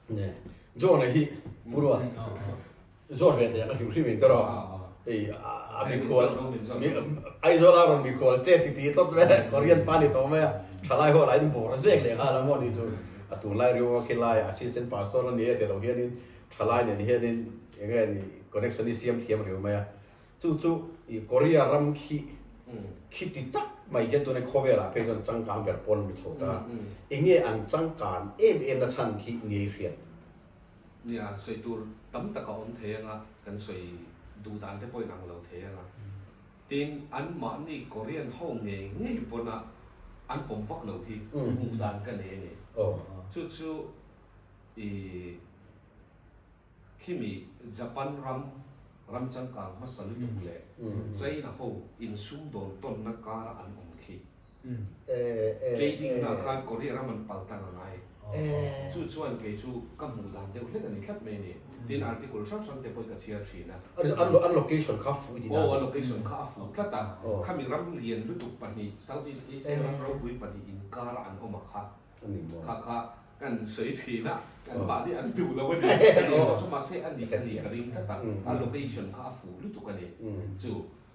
Ne John-a hi Pu Ruat zawt ve teh ang a hrim hrim in tawrh a, hei a mikhual Aizawl a rawn mikhual che ti ti tawp mai a, Korean pa ni tawh mai a, thalai ho lah in bawr zek leh nghal a maw ni chu a tunlai riau a khilai assistant pastor a ni e ti lo hianin thalai nen hianin eng nge ni connection hi siam thiam riau mai a. Chu chu i Korea ram khi khi ti tak mai hian tuna khawvelah phei chuan changkang ber pawn mi chho ta. Enge an changkan em em na chhan khi ngei hriat? Nia, sawi tur tam tak a awm thei anga, kan sawi duh dan te pawhin ang lo thei anga. Tin, anmahni Korean ho ngei ngei pawna an pawm vak lo hi hmuh dan ka nei a ni. Chu chu i. Khimi Japan ram ram changkang hmasa lutuk leh China ho insumdawn tawnna kara an awm khi. Trading na khan Korea ram an pal tlang a ngai. Chu chuan kei chu ka hmuh dan deuh hlek a ni tlat mai a ni. Tin article hrang hrang te pawhin ka chhiar thin a. An location kha a fuh i ti na? Aw, a location kha a fuh tlat a. Khami ram lian lutuk pahnih, Southeast Asia ram ropui pahnih inkara an awm a kha. Kha kha kan sawi thin a, kan mahni an duh lo a ni. Ka nih zawk chu mahse a nih a nih ka ring tlat a, a location kha a fuh lutuk a ni. Chu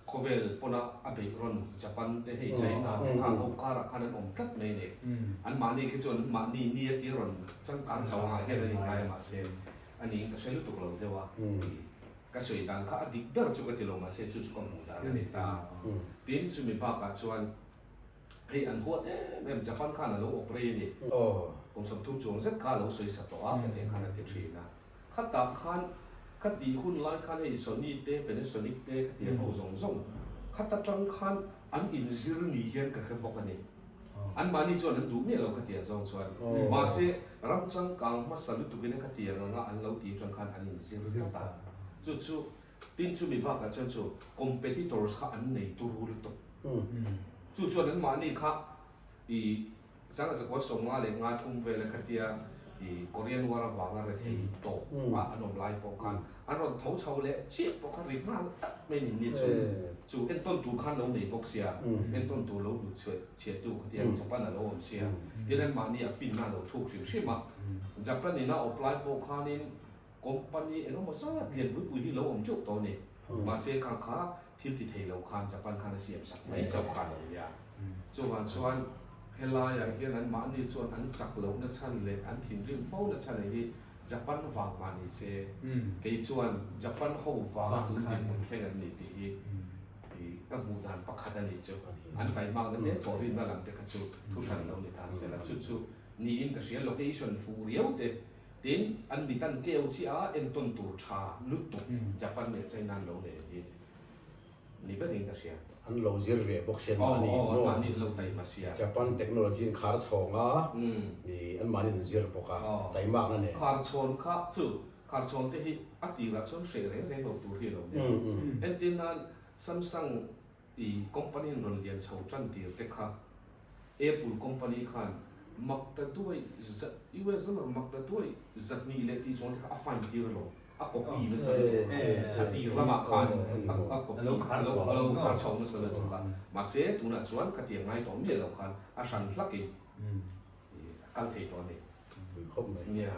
khawvel pawna a beih rawn Japan te hei China te khang ho karah khan an awm tlat mai a ni. An mahni khi chuan an mahni nia tia rawn changkan chho angah hian an inngai a mahse a niin ka hre lutuk lo deuh a. Ka sawi dan kha a dik ber chu ka ti lo mahse chu chu ka hmuh dan a ni ta. Tin chumi bakah chuan Hei an huat em em, Japan khan a lo awp rei a ni. Kum 30 chuang zet kha a lo sawi sa tawh a, hetiang khan a ti thin a. Khatah khan ka tih hun lai khan hei Sony te, Panasonic te ka ti ho zawng zawng khat atang khan an inzir ni hian ka hre bawk a ni. Anmahni chuan an duh miah lo ka ti ang zawng chuan. Mahse ram changkang hmasa lutukin a ka ti ang anga an lo tih atang khan an inzir tlat a. Chu chu Tin chumi bakah chuan chu competitors kha an nei turu lutuk. Chu chuan an mahni kha i Sangha 1953 vela khatia i Korean War avanga rethei tawp a an awm lai pawh khan an rawn tho chho leh chiah pawh kha ri nghal tak mai ni ni chu chu entawn tur khan lo nei bawk sia, entawn tur lo hlut chhuah chhiahtu khatia Japan a lo awm sia. Tin an mahni a finna a lo thuk hrim hrim a. Japan in a awp lai pawh khanin Company eng emaw zat lian pui pui hi lo awm teuh tawh a ni. Mahse kha kha thil ti thei lo khan Japan khan a siam sak mai chauh kha lo nia. Chuvang chuan helaiah hian an mahni chuan an chak lohna chhan leh an thinrim fo na chhan hi Japan vang mah ni se, kei chuan Japan ho vanga tun dinhmun thleng an ni tih hi ka hmuh dan pakhat a nih chu. An taimakna te pawh rinna lam te kha chu thu hran lo ni ta se la. Chu chu niin ka hria location fuh riau te Tin, an mit an keu chiah a, entawn tur tha lutuk Japan leh China an lo nei hi ni berin ka hria. An lo zir ve bawk sia mahni in maw? Mahni an lo taima sia. Japan technology in khar chhawng a, ni an mahni an zir bawk a, taimakna nen. Khar chhawn kha chu, khar chhawn te hi a tirah chuan hreh reng reng lo tur hi a lo nia. Entir nan Samsung i company in rawn lian chho tan tir te kha Apple company khan mak ta duai za US dollar mak ta duai 200 leh tih chuang te kha a fine tir alawm, a copy nasa lutuk a tir lamah khan a copy a lo khar chho nasa lutuk a, mahse tunah chuan khatiang ngai tawh miah lo khan a hran hlakin a kal thei tawh a ni. Pui khawp mai. Nia.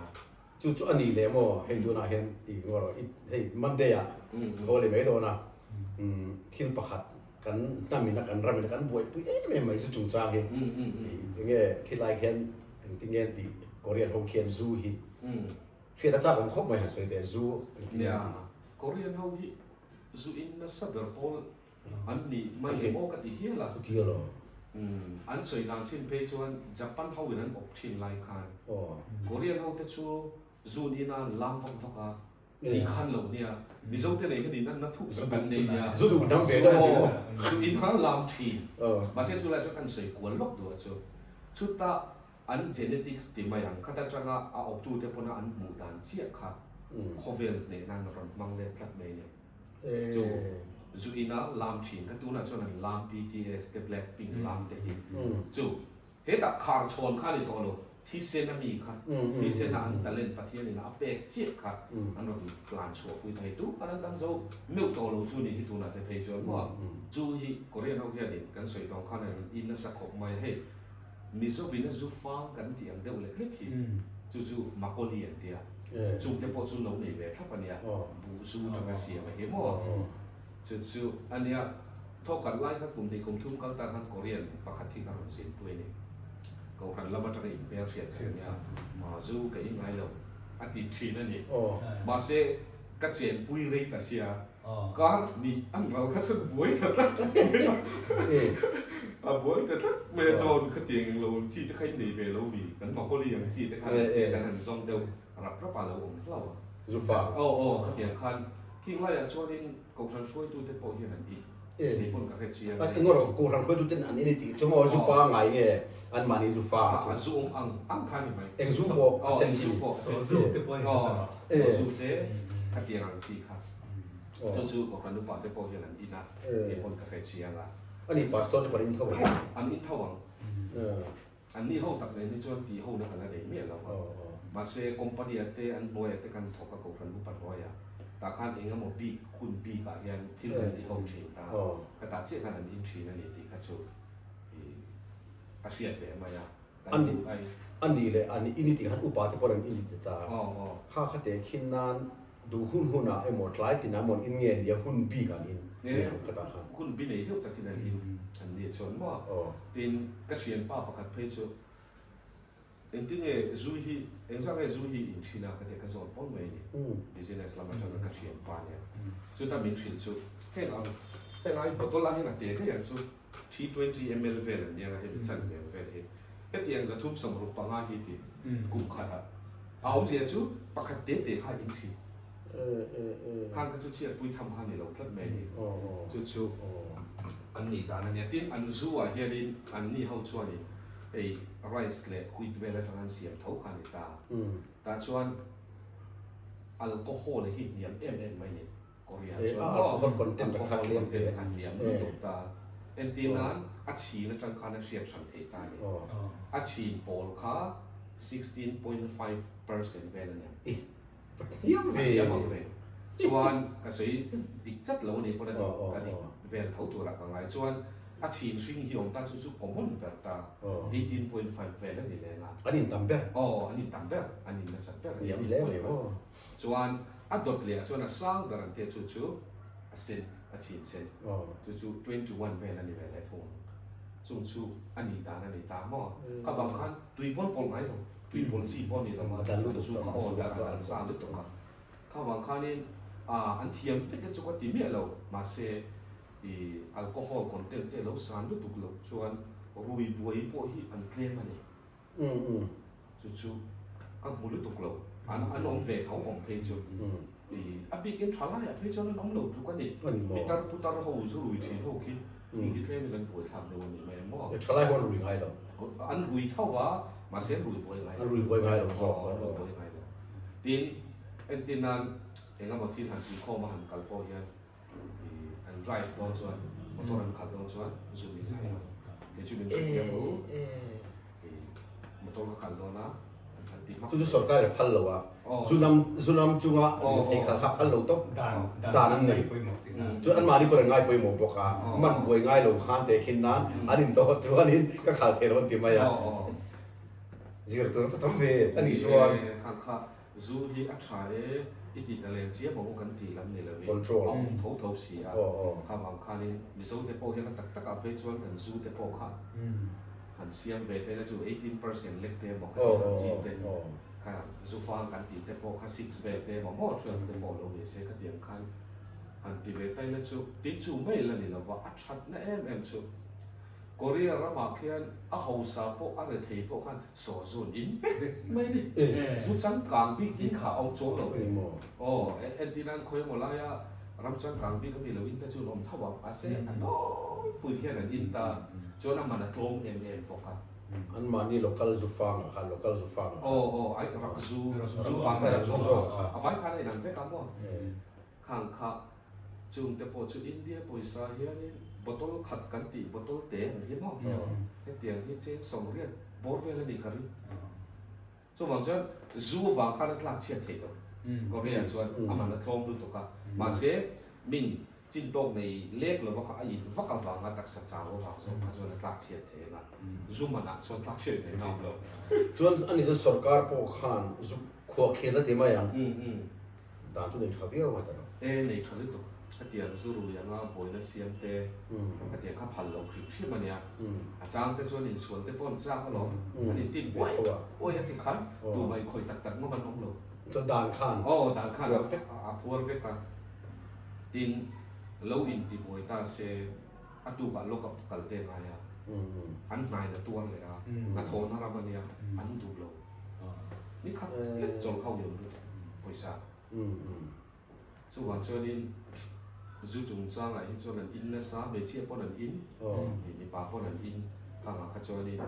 Chu chu a ni leh maw hei tunah hian i ngaw rawh i hei Monday ah haw leh mai dawn a thil pakhat kan hnam in a kan ram in a kan buaipui em em mai zu chungchang hi eng nge khilai khian engtin nge an tih Korean ho khian zu hi hriat a chak awm khawp mai han sawi teh zu engtin nge an tih. Nia Korean ho hi zu in nasa ber pawl An nih mai em aw ka ti hial a. Chuti alo. Umm an sawi dan thin phei chuan Japan ho in an awp thin lai khan Korean ho te chu zun in a an lam vak vak a tih khan lo nia Mizo te nei hian in an na thuk tak an nei nia Zu duh hnam ve deuh a ni maw? Zu in khan lam thin mahse chu lai chuan kan sawi kual lawk duh a chu chutah an genetics ti mai ang khat atanga a awptu te pawna an hmuh dan chiah kha khawvel hneh nan a rawn hmang let tlat mai a ni. Chu zu ina lam thin kha tunah chuan an lam BTS te Blackpink lam te hi chu hetah khar chhawn kha a ni tawh lo thisen a mi kha thisen a an talent Pathian in a pek chiah kha an rawn tlan chhuah pui thei tu an an dang zo meuh tawh lo chu ni hi tunah te phei chuan maw chu hi Korean ho hianin kan sawi tawng khan an in nasa khawp mai a hei Mizovina zu fang kan tih ang deuh lek lek hi. Chu chu Makawli an tia. Chungte pawh chu lo nei ve thlap a nia. Buh zu tanga siam a hi maw? Chu chu a nia. Thawkhat lai kha kum hnih kum thum kal ta khan Korean pakhat hi ka rawn zinpui a ni. Kohhran lam atanga inhmel hriat kha a nia. Zu ka in ngai lo a ti thin a ni. Mahse ka chenpui rei ta sia. Kar hnih an ral kha chuan buai ta tlat mai a. A buai ta tlat mai a chuan khatiang eng lo ang chi te kha in nei ve lo mi? Kan Makawli ang chi te kha kan han zawng deuh rap rap a lo awm hlauh a. Zufa. Aw aw khatiang khan khing laiah chuanin Kohhran hruaitute pawh hian an in. Kei pawn ka hre chiang e. Engawrh Kohhran hruaituten an in i tih chu maw Zupa ngai nge anmahni Zufa chu? A zu awm ang ang kha ni mai. Eng zu pawh a sen chi. Saw zu te pawh a ni tlat ang a. Saw zu te khatiang ang chi kha. Chu chu Kohhran upa te pawh hian an in a, kei pawn ka hre chiang a. Ani pastor te pawh an in tho ang. An in tho ang. An ni ho tak nen hi chuan tih ho na ka la nei miah lo a. Mahse company ah te an hnuaiah te kan thawk a Kohhran upa hnuaiah. Tah khan eng emaw bik hun bik ah hian thil kan ti ho thin ta. Ka tah chiah khan an in thin a ni tih kha chu a hriat ve mai a. Kan duh ai. A ni leh an in i tih khan upa te pawh an in ti ta. Kha kha te khin nan Duh hun hunah emaw tlai tinah emaw an in nge nia hun bik an in ni ang kha tah khan. Hun bi nei deuh takin an in an nih chuan maw? Tin, ka thianpa pakhat phei chu engtin nge zu hi engzah nge zu hi in thin a ka tia ka zawn pawn mai a ni. Business lam atanga ka thianpa nia. Chuta min hrilh chu heng ang heng ai bottle ah hian a te daih ang chu 320 ml vel an nia nga hemi chanve ang vel hi. Hetiang 365 hi ti kum khatah a awmzia chu pakhat te te kha in thin. Khang kha chu chhiatpui tham kha ni lo tlat mai a ni. Chu chu an nih dan a nia. Tin, an zu ah hianin an ni ho chuanin hei rice leh wheat vel atanga an siam tho kha a ni ta. Tah chuan alcohol hi hniam em em mai a ni. Korea chuan maw alcohol content a khat tlem te a hniam lutuk ta. Entir nan a chhin atang khan a hriat hran theih ta a ni. A chhin pawl kha 16.5% vel a ni ang. I va hniam ve. A hniam ang reng. Chuan ka sawi dik chat lo a nih pawn a dik a dik vel tho turah ka ngai. Chuan a chhin hring hi awm ta chu chu common ber ta 18.5 vel a ni leng a. An intam ber. Aw an intam ber an in nasat ber Hniam hle mai maw. Chuan a dawt leh ah chuan a sang ber an tia chu chu a sen, a chhin sen. Chu chu 21 vel a ni ve leh thung ang. Chung chu a nih dan a ni ta maw? Ka bang khan tui pawn pawlh ngai lo, tui pawlh chi pawh a ni lo a, an zu khaw dar a dan sa lutuk a. Kha vang khanin an thiam vek te chu ka ti miah lo, mahse i alcohol content te lo san lutuk loh chuan rui buai pawh hi an tlem a ni. Chu chu ka hmu lutuk lo. An an awm ve tho awm phei chu. I a bikin tha laiah phei chuan an awm lo tluk a ni. Pitar putar ho zu rui thin ho khi hei hi tlemin an buai thlak deuh a ni mai maw? Tha lai ho an rui ngai lo. An rui tho va, mahse an rui buai ngai lo. An rui buai ngai lo zawk. An rui buai ngai lo. Tin, entir nan eng emaw thil han tihkhawm a han kal pawh hian i an drive dawn chuan motor an khalh dawn chuan zu min zai lo kei chu min hrethiam u i motor ka khalh dawn a an ti hmak Chu chu sorkar in phal lo a zunam zunam chunga thei khalh kha phal lo tawp dan an nei chuan anmahni pawh an ngai pawimawh bawk a man buai ngai lo khan teh khin nan an in tawh chuanin ka khalh thei lo an ti mai a zir tur a tam ve a nih chuan. Kha Zu hi a tha e, i ti zalen chiam ang u kan tih lam ni lovin a awm tho tho si a, kha vang khanin Mizo te pawh hian a tak takah phei chuan kan zu te pawh kha han siam ve te la chu 18% lek te emaw kha tih ang chi te kha zu fang kan tih te pawh kha six vel te emaw maw twelve te pawh lo ni se khatiang khan han ti ve ta ila chu tin chu mai la ni lova a thatna em em chu. Korea ramah khian a hausa pawh a rethei pawh khan sawzun in vek mai ni. Zu changkang bik in kha a awm chuang lo. Aw, entirnan khawi emaw laia ram changkang bik ami lo in te chu an awm tho ang. Mahse a nawlpui khian an in ta. Chuan a man a tlawm em em bawk a. Anmahni local zu fang ah khan, local zu fang ah khan. Aw, aw, ai rak zu, zu fang rak zu zawk kha. A vai khan a inang vek a maw? Khang kha Chungte pawh chu India pawisa hianin bottle khat kan tih bottle te ang hi maw? Hetiang hi cheng 80 bawr vel a nih ka ring. Chuvang chuan zu vang khan a tlak chhiat theih lo. Korea chuan a man a tlawm lutuk a. Mahse min Chin tawk nei lek lova kha a in vak avanga taksa chau avang zawk kha chuan a tlak chhiat thei ang a, zu manah chuan tlak chhiat thei a awm lo. Chuan ani chuan sorkar pawh khan zu khuah khel a ti mai ang. Dan chu nei tha viau mai ta lo. E, nei tha lutuk. Hetiang zu rui anga buaina siam te, hetiang kha phal lo hrim hrim a nia. A chang te chuan insual te pawh an chak alawm. An intin uai uai a ti khan tumah inkhawih tak tak ngawm an awm lo. Chuan dan khan. Aw, dan khan a phuar vek a. Tin, lo intibuai ta se, a tukah lock up kal te ngai a, an hnain a tuar leh a, hnathawhna ram a nia, an duh lo. Ni khat lek chawl kha uiawm lutuk pawisa. Chuvang chuanin zu chungchangah hi chuan an in nasa, hmeichhia pawn an in, mipa pawn an in, khangah kha chuanin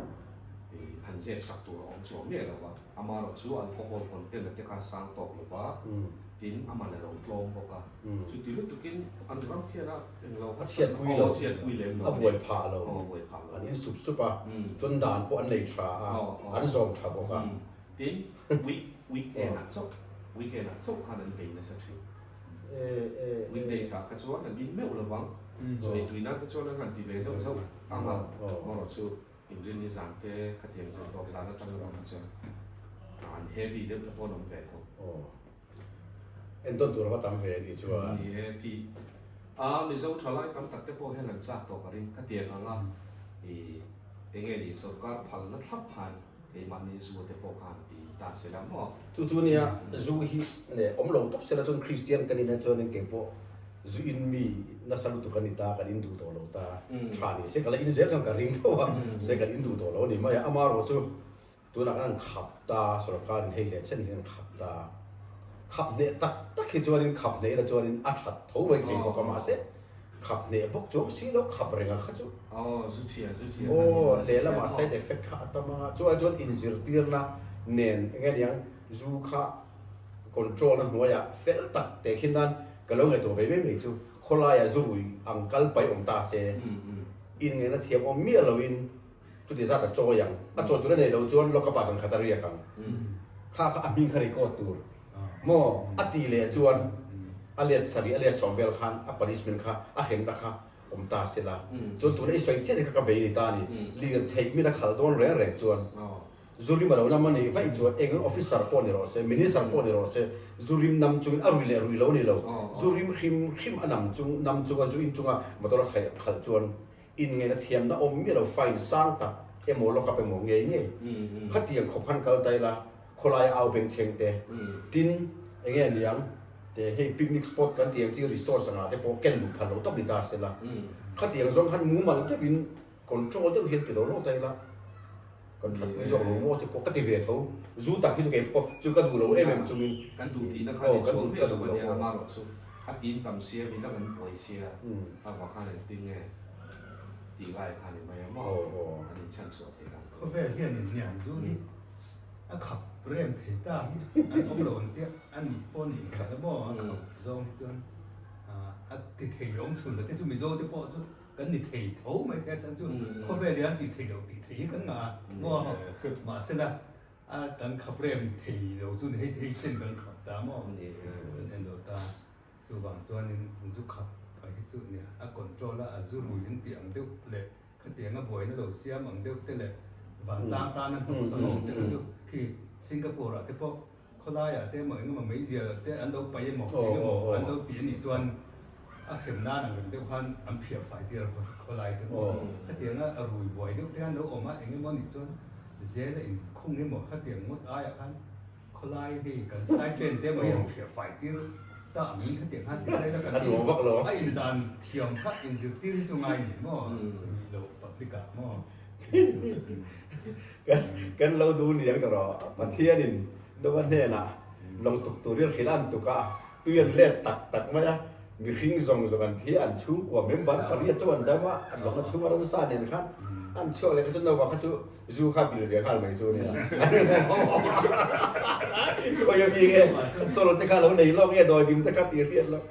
han zep sak tur a awm chuang miah lo va, amaherawhchu alcohol content a te kha a sang tawk lo va. Tin, a man a lo tlawm bawk a. Chuti lutukin an ram khian a englo A chhiatpui lo. A chhiatpui lem lo. A buai phah lo. A buai phah lo. An in sup sup a. Chuan dan pawh an nei tha a. An zawm tha bawk a. Tin, week weekend ah chauh weekend ah chauh khan an bei nasa thin. Weekdays ah kha chuan an in meuh lovang. Chaw ei tui nan te chuan an han ti ve zauh zauh ang a. Amaherawhchu inrinni zan te khatiang zir tawp zan atang erawh kha chuan an heavy deuh te pawh an awm ve tho. Entawn tur a va tam ve anih chuan. Ni e tih a Mizo thalai tam tak te pawh hian an chak tawh ka ring. Khatiang anga i enge ni sorkar phalna thlap khan keimahni zu te pawh khan ti ta se la maw. Chu chu nia zu hi leh awm lo tawp se la chuan Kristian kan inah chuanin keipawh zu in mi nasa lutuk a ni ta kan in duh tawh lo ta tha ni se ka la in zel chuan ka ring tho a se kan in duh tawh lo a ni mai a amaherawhchu Tunah khan an khap ta, sorkarin hei leh chen hian an khap ta. Khap hneh tak tak hi chuanin khap hneh ila chuanin a that tho mai thei bawk a, mahse khap hneh bawk chuang si lo khap reng a kha chu. Aw, zu chhia, zu chhia khan in Aw, lehlamah side effect kha a tam a, chu ai chuan inzirtirna nen eng nge niang zu kha control na hnuaiah fel tak teh khin nan ka lo ngaihtuah ve mai mai chu khawlaiah zu rui ang kal pai awm ta se, inngaihna thiam awm miah loin Chuti zat a chawi ang. A chawi tur a nei lo chuan Lockup ah zan khat a riak ang. Kha kha a hming kha record tur. Maw? A ti leh chuan a let sarih a let sawm vel khan a punishment kha a hremna kha awm ta se la. Chuan tuna i sawi chiah ni kha ka vei ni ta a ni. Lirtheih min a khal dawn reng reng chuan zu rim a lo nam a nih vaih chuan eng ang officer pawh ni rawh se, minister pawh ni rawh se, zu rim nam chungin a rui leh rui lo ni lo. Zu rim hrim hrim a nam chung nam chunga zu in chunga motor a khalh chuan Inngeihna thiamna awm miah lo fine sang tak emaw lock up emaw ngei ngei khatiang khawp khan kal ta ila khawlaia au beng chheng te tin enge aniang te hei picnic spot kan tih ang chi resorts anga te pawh ken luh phal lo tawp ni ta sela khatiang zawng khan mumal deuhin control deuh hian ti lo lo ta ila kan that pui zawk lo maw te pawh ka ti ve tho zu tak hi chu kei pawh chu ka duh lo em em chungin kan duh tihna kha ti chhuak miah lo ania amaherawhchu a tin tam sia midang an buai sia avang khan engtin nge tih lai kha ni mai a maw an inchhan chhuah theih ang. Khawvel hian in nia zu hi a khap rem thei ta hi an awm lo ang tia a nih pawh nih khat a maw a khap zawng hi chuan a ti thei awm chhun te chu Mizo te pawh chu Kan ni thei tho mai thei a chhan chu khawvel hian tih theih loh tih theih hi kan ngah a maw mahsela a kan khap rem thei lo chu ni hei thei chen kan khap ta maw kan en lo ta chuvang chuanin zu khap a hi chu nia a control a a zu rui an tih ang deuh leh khatiang a buaina lo siam ang deuh te leh vantlang tana hnawhsak a awm te kha chu khi Singapore ah te pawh Khawlaiah te emaw engemaw meizial te an lo paih emaw engemaw an lo ti anih chuan a hrem nan ang reng deuh khan an phiah fai tir a khawlai te pawh khatianga a rui buai deuh te an lo awm a engemaw anih chuan zel a inkhung emaw khatiang ngawt aiah khan khawlai hei kan side lane te emaw hi an phiah fai tir ta angin khatiang khan ti hlai la kan a indan thiam kha inzirtir hi chu ngai ni maw rui loh public ah maw. Kan lo duh niang ta rawh. Pathianin Noah hnenah lawng tuk turin hrilh an tuk a, tui an let tak tak mai a, mihring zawng zawng an thi a, an chhungkua member pariat chu an dam a, an lawng a chhung a ransa nen khan an chhuak leh kha chu Noah kha chu zu kha bil ve nghal mai chu nia. Khawi a mi nge chawl te kha lo nei lawk nge dawidim te kha tih hriat loh.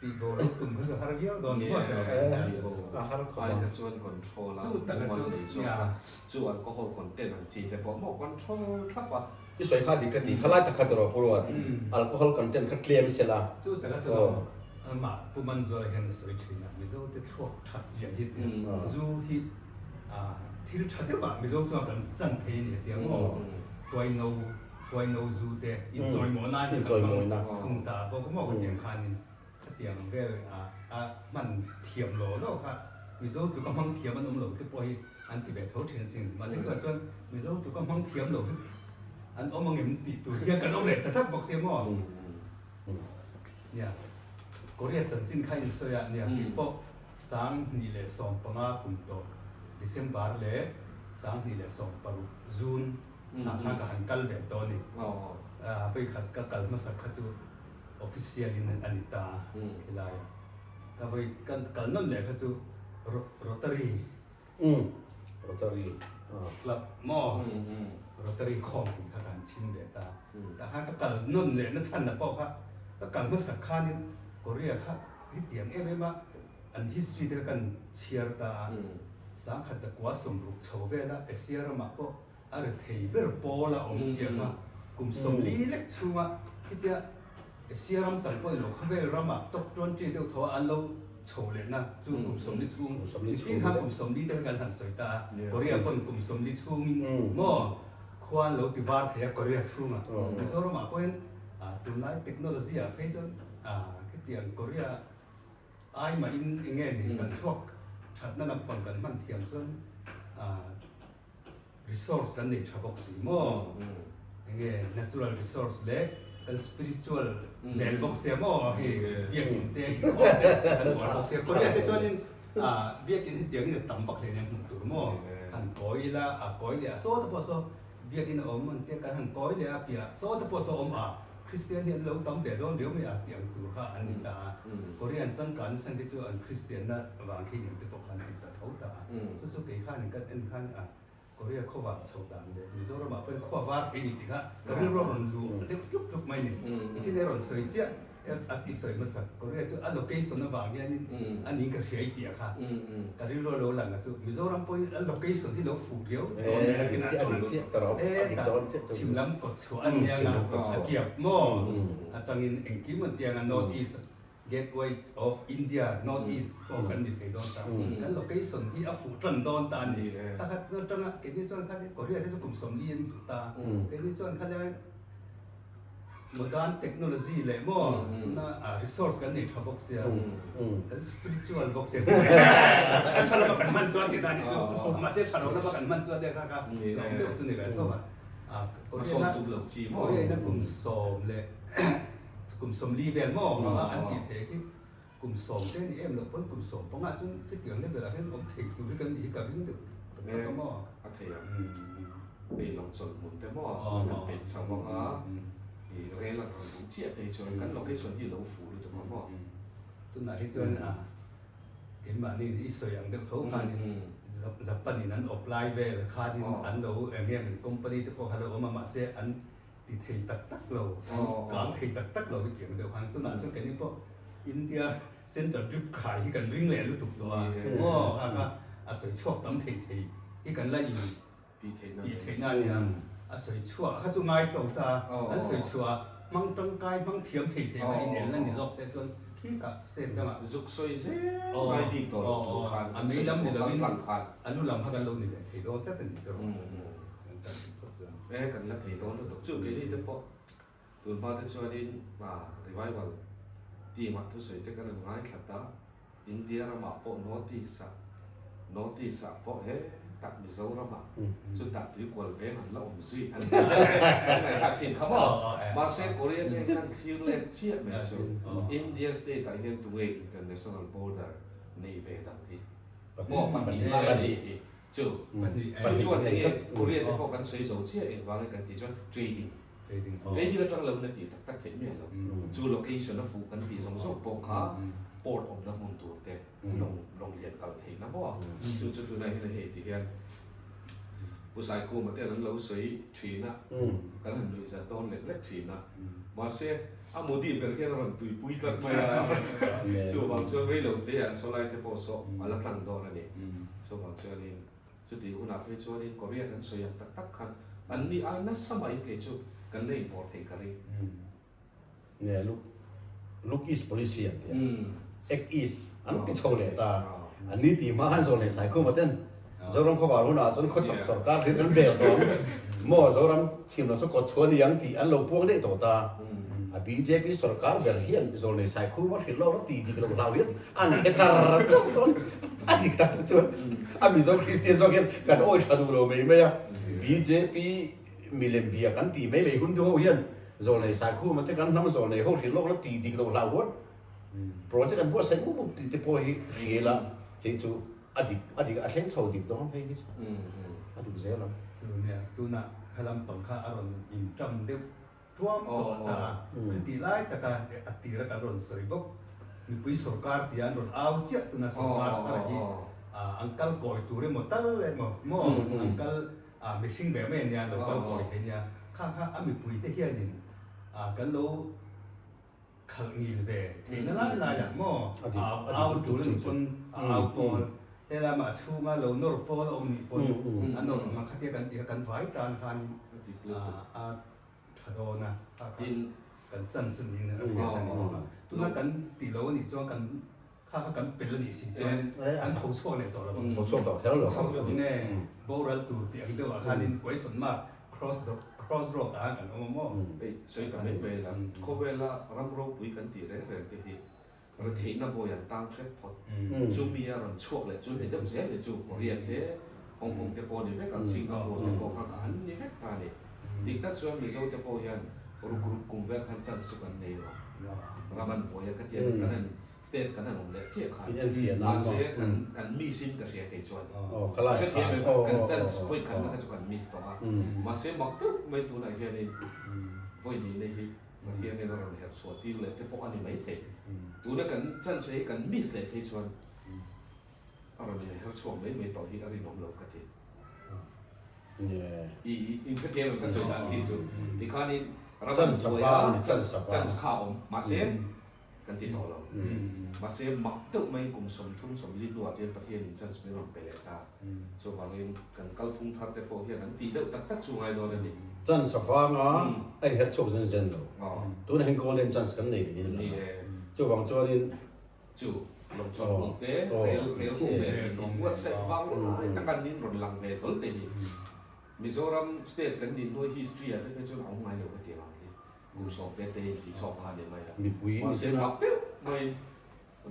Tih bo lo tum kha chu har viau dawn ni maw teh Tih bo a har khawp a. Kha chuan control a Chu taka chu nei zawk a. Chu alcohol content ang chi te pawh maw control thlap a. I sawi kha dik ka ti kha lai tak kha tawh rawh Pu Ruat. Alcohol content kha tlem se la. Chu taka chu lo Amah Pu Manzuala hian a sawi thin a, Mizo te thluak that zia hi tia zu hi thil tha deuh ah Mizo chuan kan chan thei a ni a tia maw? Tuaino, tuaino zu te inchawimawh nan in kan hmang thung ta bawk maw ka tiang khanin khatiang vel a hman thiam law law kha Mizo tluka hmang thiam an awm lo te pawh hi an ti ve tho thin asin. Mahse tunah chuan Mizo tluka hmang thiam lo hi an awm angem tih tur hian kan awm leh ta tlat bawk sia maw? Nia, Korea chanchin kha insawi a, nia kei pawh 2015 kum tawh December leh 2016 June thla khan ka han kal ve tawh a ni. Vawikhat ka kal hmasak kha chu official in a ni ta a khilai a. Ka vawi ka kal nawn leh kha chu Rotary Rotary Club maw Rotary khawmpui kha ka han chhim ve ta. Tah khan ka kal nawn leh na chhan pawh kha ka kal hmasak khanin Korea kha hetiang em em a an history te kha kan chhiar ta a. 1960 chho vela Asia ramah pawh a ri thei ber pawl a awm sia kha kum 40 lek chhunga khitia Asia ram chang pawh ni lo khawvel rama top 20 deuh thaw an lo chho lehna chu kum 40 chhung nichin khan kum 40 te kha kan han sawi ta a Korea pawn kum 40 chhungin maw khua an lo ti var thei a Korea chhunga Mizoramah pawhin tunlai technology ah phei chuan khitiang Korea Ai mahin eng nge ni kan thluak thatna lampang kan hman thiam chuan resource kan nei tha bawk si maw? Eng nge natural resource leh kan spiritual nel bawk sia maw? Hei biakin te inkhawm te kan uar bawk sia. Korea te chuanin biakin hetiangin a tam vak hleinem hmuh tur maw? Han kawi ila a kawi leh a saw te pawh saw Biakin a awm an tia kan han kawi leh a piah saw te pawh saw awm a, Kristian hi an lo tam ve dawn riau mai a tih ang tur kha an ni ta a, Korean changkan nasa te chu an Kristianna vang khi ning te pawh kha an ti ta tho ta a, chu chu kei khan kan en khan a Korea khaw vang chho dan leh Mizoramah pawhin khua var thei ni tih kha ka rilru a rawn luh deuh tluk tluk mai ni. Nichin e rawn sawi chiah a i sawi hmasa Korea chu a location avang hianin a ning ka hria i tih a kha ka rilru a lo lang a chu Mizoram pawhin a location hi lo fuh riau dawn mai a kinah chuan hetah chhim lam kawt chhuah a nia nga a kiap maw atangin engkim an tia nga North East Gateway of India North East pawh kan ni thei dawn ta kan location hi a fuh tan dawn ta a ni kha kha atanga keini chuan kha Korea te chu kum 40 an duh ta keini chuan kha lai Modern technology leh maw tuna resource kan nei tha bawk sia kan spiritual bawk sia a tha lama kan hman chuan tih dan hi chu mahse tha lo lama kan hman chuan te kha kha hlawm deuh chu ni ve tho a Korea ina kum sawm leh kum 40 vel maw an tih theih khi kum sawm te ni em loh pawn kum sawm pangah chuan hetiang level ah hian awm thei tur hi kan nih hi ka ring deuh tak tak a maw? A thei ang. Hei lawng chawlh hmun te maw kan peih chho ang a, i rel a rawn awm chiah phei chuan kan location hi lo fuh lutuk ang maw? Tunah hi chuan a keimahni i sawi ang deuh tho khanin Japan in an awp lai vel khanin an lo eng nge mawni company te pawh kha lo awm a mahse an ti thei tak tak lo, kang thei tak tak lo hi tih ang deuh khan tunah chuan keini pawh India Central drip khai hi kan ring leh lutuk tawh a, aw kha kha a sawi chhuak tam thei thei hi kan la in tih theihna a nia, a sawi chhuah kha chu ngai to ta, an sawi chhuah hmang tangkai hmang thiam thei thei kha inelna ni zawk se chuan khitah state dangah zuk sawi zel ngai bik tawh lo tur khan a mei lam ni lovin a lu lam kha kan lo ni ve thei dawn tlat a ni tawh. E kan la thei dawn lutuk chu keini te pawh tun hma te chuanin revival team ah thusawi te kan rawn ngaithla ta India ramah pawh North East ah North East ah pawh he tak Mizoram ah chutah tuikual veng an la awm zui an ngaihthlak thin kha maw mahse Korea te hian kan thlir let chiah mai chu India state ah hian tunge international border nei ve dang hi maw pahnih lai a nih hi. Chu chu chuan enge Korea te pawh kan sawi zo chiah engvangin kan tih chuan trading trading atang lo na tih tak tak theih miah lo. Chu location a fuh kan tih zawng zawng pawh kha port awmna hmun tur te lawng lawng lian kal theihna maw chu chu tunah hian hei ti hian Pu Saikhuma ten an lo sawi thin a kan han nuih zat dawn lek lek thin a mahse a Modi ber hian a rawn tuipui tlat mai a chuvang chuan reilo te ah sawlai te pawh saw a la tlang dawn a ni. Chuvang chuanin chutih hunah phei chuanin Korea kan sawi ang tak tak khan an ni ai nasa mahin kei chu kan la invawrh theih ka ring. Nge lu? Look East Policy an ti a, Act East an ti chho leh ta. An ni tih hma khan Zawlnei Saikhuma ten Zoram khawvar hunah chuan khawchhak sorkar thil kan bel tawh ang maw, Zoram chhim lam saw kawt chhuah a ni ang tih an lo puang daih tawh ta. A bjp sorkar ber hian Zawlnei Saikhuma hrilh lawk a tih dik loh hlau hian an hre char char tawh a ni. A dik tak te chuan a Mizo Kristian zawk hian kan awi tha duh lo mai mai a. Bjp milem bia kan tih mai mai hun duh ho hian Zawlnei Saikhuma te kan hnam zawlnei ho hrilh lawk la tih dik loh hlau huan project an buatsaih mup mup tih te pawh hi hria ila hei chu a dik a dik a thleng chho dik dawn hei hi chu a dik zel ang. Chu nia tunah kha lampang kha a rawn inṭam deuh tuam tawh ta a, khati lai taka a tira kan rawn sawi bawk mipui sorkar tia an rawn au chiah tuna sorkar thar hi an kal kawi tur emaw tal emaw maw an kal A mihring ve mai a nia, lo kal kawi thei nia. Kha kha a mipuite hianin kan lo khalh ngil ve theihna lai laiah maw au tul a nih pawn a au pawl, helama a chhunga lo nawr pawl a awm nih pawn a nawr ang a, khatia kan tih kha kan vai tan khanin a tha dawn a, kha kha kan chance a niin a hriat a ni bawk a. Tuna kan tih lo a nih chuan kan Kha kha kan pel a nih si chuan an tho chhuak leh tawh lo ang. Tho chhuak tawh kher lo. Chhuak tur nge boral tur tih ang deuhah khanin question mark cross cross road ah khan kan awm a maw? Hei sawi ta mai mai la, khawvela ram ropui kan tih reng reng te hi retheihna bawi an tang hrep phawt. Chumi a rawn chhuak leh chu ni deuh zel ni chu Korea te, Hong Kong te pawh ni vek ang, Singapore te pawh kha an ni vek ta a ni. Dik tak chuan Mizo te pawh hian ruk ruk kum vel khan chance chu kan nei lo. Ram an buai a, khatiang kan en State kan han awm leh chiah khan mahse kan kan miss in ka hria kei chuan hrethiam em kan chance vawi khatna kha chu kan miss tawh a mahse mak deuh mai tunah hianin vawi nihna hi Pathian hian a rawn herh chhuah tir leh te pawh a ni maithei tuna kan chance hi kan miss leh phei chuan a rawn inher chhuak mai mai tawh hi a rinawm lo ka ti. I inhrethiam em ka sawi dan khi chu tikhanin ram an buai a chance kha a awm mahse Kan ti tawh lo. Mahse mak deuh mai kum 30 40 hnuah te hian Pathianin chance min rawn pe leh ta. Chuvangin kan kalphung thar te pawh hian an tih deuh tak tak chu ngai dawn a ni. Chance avanga a inherh chhuak zen zen lo. Tunah hian golden chance kan nei leh in lang a. Chuvang chuanin. Chu lawmchawt kawng te, rel rel kawng leh in buatsaih vang lai tak an in rawn lang ve hlawl te hi. Mizoram state kan nih hnuai history ah te phei chuan a awm ngai lo hetiang ang hi. Kum sawmte te in tih chhawk kha a ni mai a. Mipui ni Mahse mak deuh mai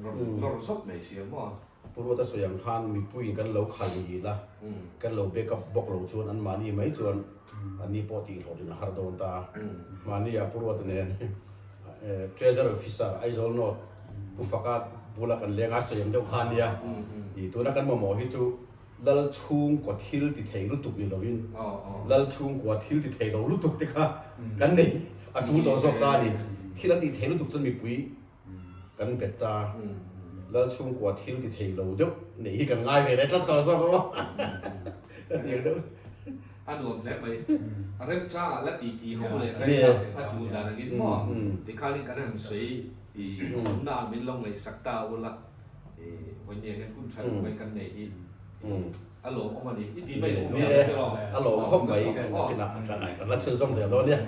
rawn nawr zawk mai si a maw. Pu Ruata sawi ang khan mipuiin kan lo khal ngil a, kan lo back up bawk lo chuan anmahni mai chuan anni pawh tihhlawhlin a har dawn ta. Mahnia Pu Ruata nen Treasury Officer Aizawl North Pu Faka bula kan leng a sawi ang deuh kha a nia. Tuna kan mamawh hi chu Lal chhungkaw thil ti thei lutuk ni lovin Lal chhungkua thil ti thei lo lutuk te kha kan nei a tul tawh zawk ta a ni. Thil an tih thei lutuk chuan mipui kan bet ta. Lal chhungkua thil ti thei lo deuh neih hi kan ngai ve leh tlat tawh zawk a ka ti ang deuh. A nuam hle mai. A remchangah la ti ti ho leh daih a, a tul dan angin maw? Tikhanin kan han sawi i hawnnaah min lo ngaihsak ta ula. Vawinia hian hun tha deuh mai kan nei hi a lawmawm a ni. I ti mai awm em? A lawm khawp mai. Kinah kan la chhunzawm zel dawn nia.